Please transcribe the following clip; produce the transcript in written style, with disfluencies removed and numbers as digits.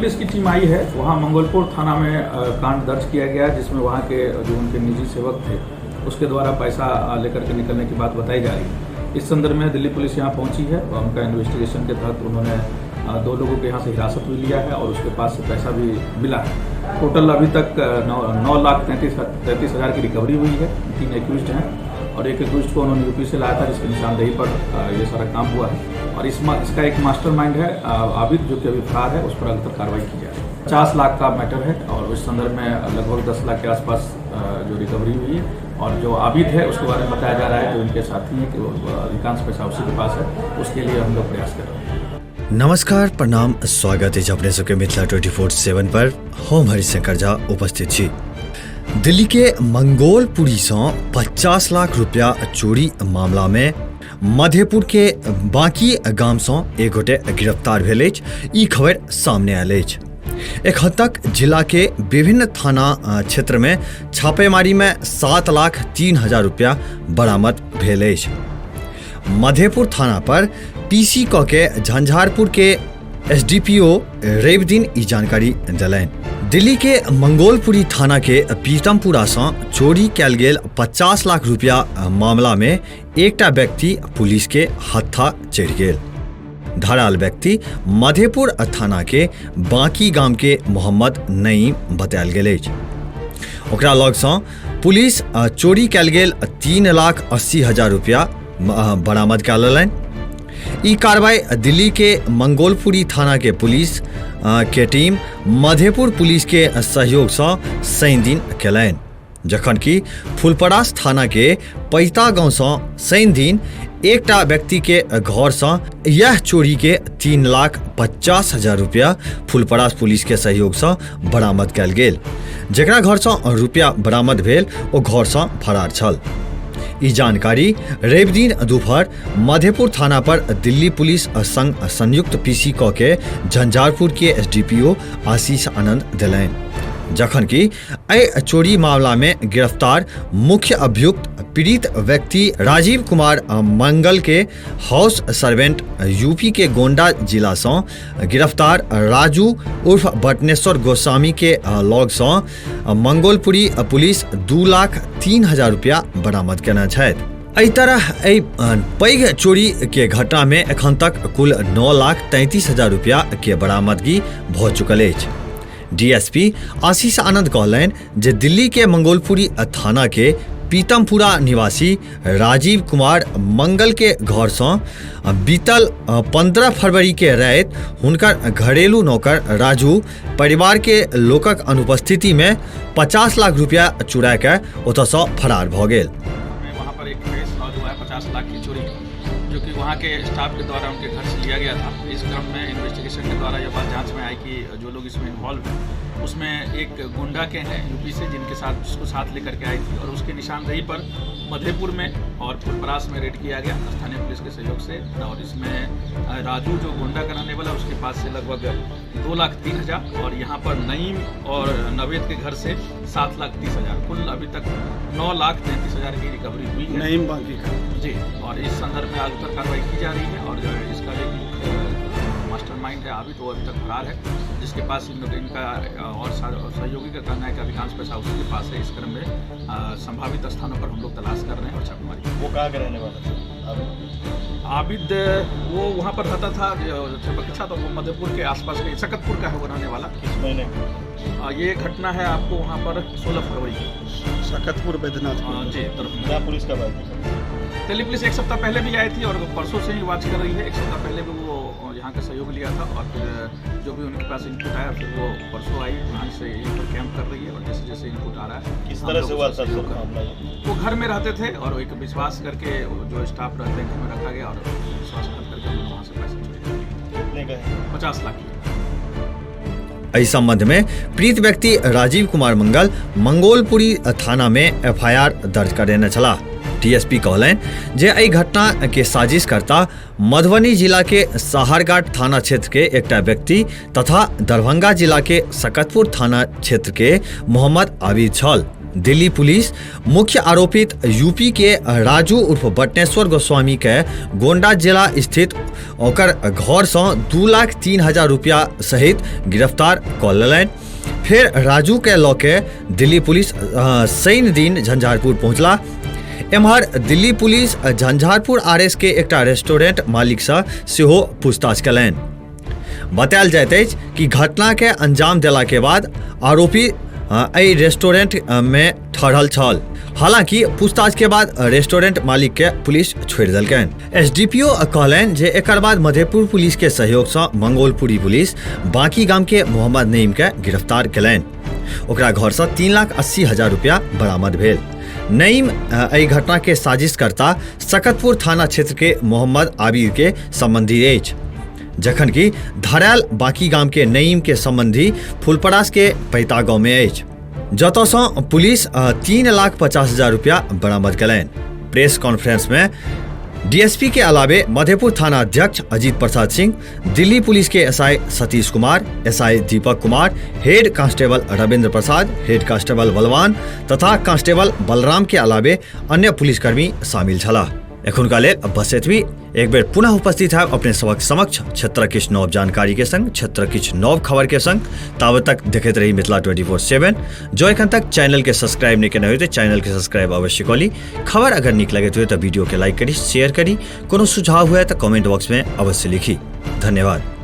Police की team आई है। वहाँ मंगोलपुर थाना में कांड दर्ज किया गया, जिसमें वहाँ के जो उनके निजी सेवक थे उसके द्वारा पैसा लेकर के निकलने की बात बताई जा रही है। इस संदर्भ में दिल्ली पुलिस यहाँ पहुँची है और उनका इन्वेस्टिगेशन के तहत उन्होंने 2 लोगों के यहाँ से हिरासत भी लिया है और उसके पास से पैसा भी मिला है। टोटल अभी तक 9,33,000 की रिकवरी हुई है। 3 एक्यूज्ड हैं और एक एक्यूज्ड को उन्होंने यूपी से लाया था, जिसकी निशानदेही पर ये सारा काम हुआ है। और इसका एक मास्टरमाइंड है आबिद, जो कि अभी फरार है, उस पर अगली कार्रवाई की जा रही है। 50 लाख का मैटर है और उस संदर्भ में लगभग 10 लाख के आसपास जो रिकवरी हुई है। और जो आबिद है उसके बारे में बताया जा रहा है कि उनके साथी हैं कि वो अधिकांश पैसा उसी के पास है, उसके लिए हम लोग प्रयास कर रहे हैं। नमस्कार, प्रणाम, स्वागत है अपने सबके मिथिला 24/7 पर। हम हरिशंकर झा उपस्थित छी। दिल्ली के मंगोलपुरी से 50 लाख रुपया चोरी मामला में मधेपुर के बाकी गाम से एक गोटे गिरफ्तार भेल अछि। ई खबर सामने आयल अछि। एखन तक जिला के विभिन्न थाना क्षेत्र में छापेमारी में 7,03,000 रुपया बरामद भेल अछि। मधेपुर थाना पर पीसी क के झंझारपुर के एसडीपीओ रवि दिन ई जानकारी देलनि। दिल्ली के मंगोलपुरी थाना के पीतमपुरा से चोरी कयल गेल 50 लाख रुपया मामला में एकटा व्यक्ति पुलिस के हत्था चढ़ि गेल। धराल व्यक्ति मधेपुर थाना के बाकी गाम के मोहम्मद नईम बतायल गेल अछि। ओकरा लगसँ पुलिस चोरी कयल गेल 3,80,000 रुपया बरामद कए लेलनि। ई कार्रवाई दिल्ली के मंगोलपुरी थाना के पुलिस के टीम मधेपुर पुलिस के सहयोगसँ शनि दिन केलनि, जखन कि फुलपरास थाना के पैता गांवसँ शनि दिन एकटा व्यक्ति के घरसँ यह चोरी के 3,50,000 रुपया फुलपरास पुलिस के सहयोगसँ बरामद कयल गेल। जकरा घरसँ रुपया बरामद भेल ओ घरसँ फरार छल। ई जानकारी रवि दिन दोपहर मधेपुर थाना पर दिल्ली पुलिस संग संयुक्त पीसी क के झंझारपुर के एसडीपीओ आशीष आनंद देलनि, जखन कि एहि चोरी मामला में गिरफ्तार मुख्य अभियुक्त पीड़ित व्यक्ति राजीव कुमार मंगल के हाउस सर्वेंट यूपी के गोंडा जिला से गिरफ्तार राजू उर्फ बटनेश्वर गोस्वामी के लग से मंगोलपुरी पुलिस 2,03,000 रुपया बरामद केने छथि। एहि तरह एहि पैघ चोरी के घटना में एखन तक कुल 9,33,000 रुपया के बरामदगी भऽ चुकल अछि। डीएसपी आशीष आनंद कहलनि जे दिल्ली के मंगोलपुरी थाना के पीतमपुरा निवासी राजीव कुमार मंगल के घर से बीतल 15 फरवरी के राति हुनकर घरेलू नौकर राजू परिवार के लोकक अनुपस्थिति में 50 लाख रुपया चुरा के ओतऽसँ फरार भऽ गेल। वहाँ पर एक केस लॉन्च हुआ है 50 लाख की चोरी, जो कि वहाँ के स्टाफ के द्वारा उनके घर से लिया गया था। इस क्रम में इन्वेस्टिगेशन के द्वारा यह बात जांच में आई कि जो लोग इसमें इन्वॉल्व हैं उसमें एक गोंडा के हैं यूपी से, जिनके साथ जिसको साथ लेकर के आई थी और उसके निशानदेही पर मधेपुर में और फुलपरास में रेड किया गया स्थानीय पुलिस के सहयोग से। और इसमें राजू जो गोंडा का रहने वाला उसके पास से लगभग 2,03,000 और यहाँ पर नईम और नवेद के घर से 7,30,000, कुल अभी तक 9,33,000 की रिकवरी हुई है। नईम बाकी का जी। और इस संदर्भ में आगे तक कार्रवाई की जा रही है और जो है इसका एक मुख्य मास्टरमाइंड है आबिद, वो अभी तक फरार है, जिसके पास इनका और सहयोगी का कहना है कि अधिकांश पैसा उसी के पास है। इस क्रम में संभावित स्थानों पर हम लोग तलाश कर रहे हैं और छापेमारी। वो कहाँ के रहने वाला था आबिद? वो वहाँ पर रहता था बक्सा, तो वो मधेपुर के आसपास के सकतपुर का है वो रहने वाला। किस महीने? ये घटना है आपको वहाँ पर 16 फरवरी की, सकतपुर बैद्यनाथ जी तरफ। क्या पुलिस का बात? दिल्ली पुलिस एक सप्ताह पहले भी आई थी और परसों से ही वॉच कर रही है। एक सप्ताह पहले भी वो यहाँ का सहयोग लिया था और फिर जो भी उनके पास इनपुट आया फिर वो परसों आई, वहाँ से यहीं पर कैंप कर रही है और जैसे जैसे इनपुट आ रहा है। किस तरह से हुआ सर मामला? वो घर में रहते थे और एक विश्वास करके जो स्टाफ रहते हैं घर में रखा गया और विश्वासघात करके उन्होंने वहाँ से पैसे चोरी कर लिए। कितने का है? 50 लाख। एहि संबंध में पीड़ित व्यक्ति राजीव कुमार मंगल मंगोलपुरी थाना में एफआईआर दर्ज करेने छलाह। डीएसपी कहलनि जे एहि घटना के साजिशकर्ता मधुबनी जिला के साहरघाट थाना क्षेत्र के एकटा व्यक्ति तथा दरभंगा जिला के सकतपुर थाना क्षेत्र के मोहम्मद आबिद छल। दिल्ली पुलिस मुख्य आरोपित यूपी के राजू उर्फ बटनेश्वर गोस्वामी के गोंडा जिला स्थित ओकर घर से 2,03,000 रुपया सहित गिरफ्तार कऽ लेलनि। फेर राजू के लऽ के दिल्ली पुलिस शनि दिन झंझारपुर पहुंचला। एम्हर दिल्ली पुलिस झंझारपुर आरएस के एकटा रेस्टोरेंट मालिक से सेहो पूछताछ कयलनि। बतायल जाइत अछि कि घटना के अंजाम देला के बाद आरोपी एहि रेस्टोरेंट में ठहरल छल। हालांकि पूछताछ के बाद रेस्टोरेंट मालिक के पुलिस छोड़ि देलकनि। एसडीपीओ कहलनि जे एकर बाद मधेपुर पुलिस के सहयोग से मंगोलपुरी पुलिस बाकी गाम के मोहम्मद नईम के गिरफ्तार कयलनि। ओकरा घर से 3,80,000 रुपया बरामद भेल। नईम एहि घटना के साजिशकर्ता सकतपुर थाना क्षेत्र के मोहम्मद आबिर के संबंधी अछि, जखन कि धरायल बाकी गाम के नईम के संबंधी फुलपरास के पैता गांव में अछि, जतऽ सँ पुलिस 3,50,000 रुपया बरामद कयलनि। प्रेस कॉन्फ्रेंस में डीएसपी के अलावे मधेपुर थाना अध्यक्ष अजीत प्रसाद सिंह, दिल्ली पुलिस के SI Satish Kumar, SI Deepak Kumar, head constable Ravindra Prasad, head constable Balwan तथा कांस्टेबल बलराम के अलावे अन्य पुलिसकर्मी शामिल छलाह। एखुनका लेल बस एतबी। एक बेर पुनः उपस्थित है अपने सबक समक्ष क्षेत्र किछु नव जानकारी के संग, क्षेत्र किछु नव खबर के संग। ताबत तक देखैत रही मिथिला 24/7। जो एखन तक चैनल के सब्सक्राइब नहीं केने होय तऽ चैनल के सब्सक्राइब अवश्य कऽ ली। खबर अगर नीक लगैत होय तऽ वीडियो के लाइक करी, शेयर करी। कोनो सुझाव हुए तऽ कमेंट बॉक्स में अवश्य लिखी। धन्यवाद।